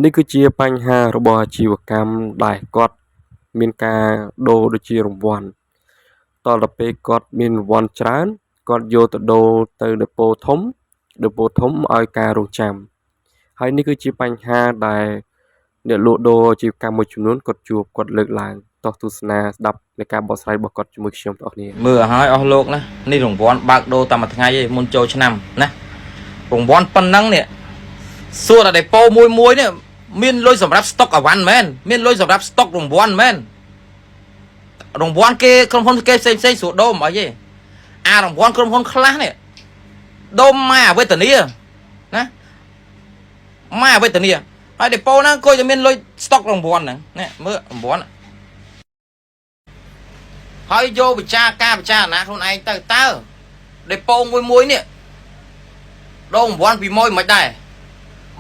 នេះគឺជាបញ្ហារបស់អាជីវកម្មដែលគាត់មានការដូរដូចជារង្វាន់តដល់ពេលគាត់មានរង្វាន់ច្រើនគាត់យកទៅដូរទៅដេប៉ូធំដេប៉ូធំឲ្យការរងចាំហើយនេះគឺជាបញ្ហាដែលអ្នកលក់ដូរអាជីវកម្មមួយចំនួនគាត់ជួបគាត់លើកឡើងតោះទស្សនាស្ដាប់នៃការបកស្រាយរបស់គាត់ជាមួយខ្ញុំបងប្អូនគ្នា មើលឲ្យហើយអស់លោកណានេះរង្វាន់បើកដូរតាមមួយថ្ងៃឯងមុនចូលឆ្នាំណារង្វាន់ប៉ុណ្ណឹងនេះសួរតែដេប៉ូមួយមួយនេះមានលុយសម្រាប់ស្តុកអវ៉ាន់មែនមានលុយសម្រាប់ស្តុករង្វាន់មែនរង្វាន់គេក្រុមហ៊ុនគេផ្សេងផ្សេងស្រួលដូរមិនអីទេអារង្វាន់ក្រុមហ៊ុនខ្លះនេះដូរម៉ែអវេទនាណាម៉ែអវេទនាហើយដេប៉ូហ្នឹងគួយតែមានលុយស្តុករង្វាន់ហ្នឹងនេះមើលរង្វាន់ ហើយយកវិចារការពិចារណាខ្លួនឯងទៅតើដេប៉ូមួយមួយនេះដូររង្វាន់ពីម៉ួយមិនដែរ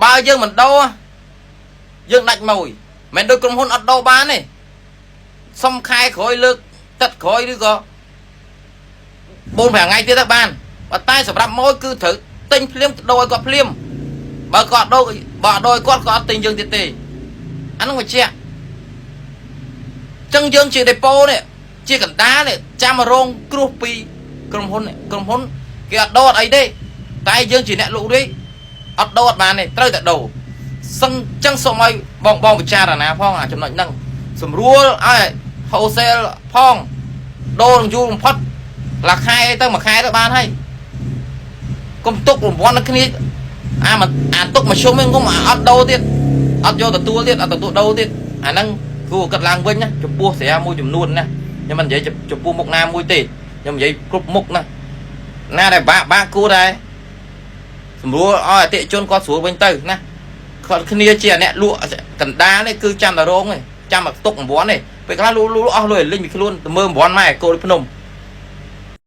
បើយើងមិនដូរយើងដាច់ម៉ួយមិនដូចក្រុមហ៊ុនអត់ដូរបានទេសុំខែក្រោយលើកទឹកក្រោយឬក៏4 5ថ្ងៃទៀតទៅបានប៉ុន្តែសម្រាប់ម៉ួយគឺត្រូវទិញភ្លាមដូរឲ្យគាត់ភ្លាមបើគាត់ដូរបើអត់ដូរឲ្យគាត់ក៏អត់ទិញយើងទៀតទេអានោះបញ្ជាក់ចឹងយើងជាដេប៉ូនេះ ជាកណ្ដាលនេះចាំរងគ្រោះពីក្រុមហ៊ុននេះក្រុមហ៊ុនគេអត់ដូរអត់អីទេតែយើងជាអ្នកលក់រាយអត់ដូរអត់បានទេត្រូវតែដូរសឹងចឹងសូមឲ្យបងបងពិចារណាផងអាចំណុចហ្នឹងសម្រួលឲ្យ wholesale ផងដូរនឹងយូរបំផុតឡាខែទៅមួយខែទៅបានហើយកុំទុករង្វាន់នៅគ្នាអាមកអាទុកមួយជុំហ្នឹងកុំអត់ដូរទៀតអត់យកទទួលទៀតអត់ទទួលដូរទៀតអាហ្នឹងគួរគិតឡើងវិញណាចំពោះស្រាមួយចំនួនណាខ្ញុំមិននិយាយចំពោះមុខណាមួយទេខ្ញុំនិយាយគ្រប់មុខណាណាដែលបាក់បាក់គួរដែរសម្រួលឲ្យអតិថិជនគាត់ស្រួលវិញទៅណាគាត់គ្នាជាអ្នកលក់កណ្ដាលនេះគឺចាំតែរងទេចាំតែទុករង្វាន់ទេពេលខ្លះលក់លក់អស់លុយឲ្យលេងពីខ្លួនទៅមើលរង្វាន់ម៉ែគោលភ្នំ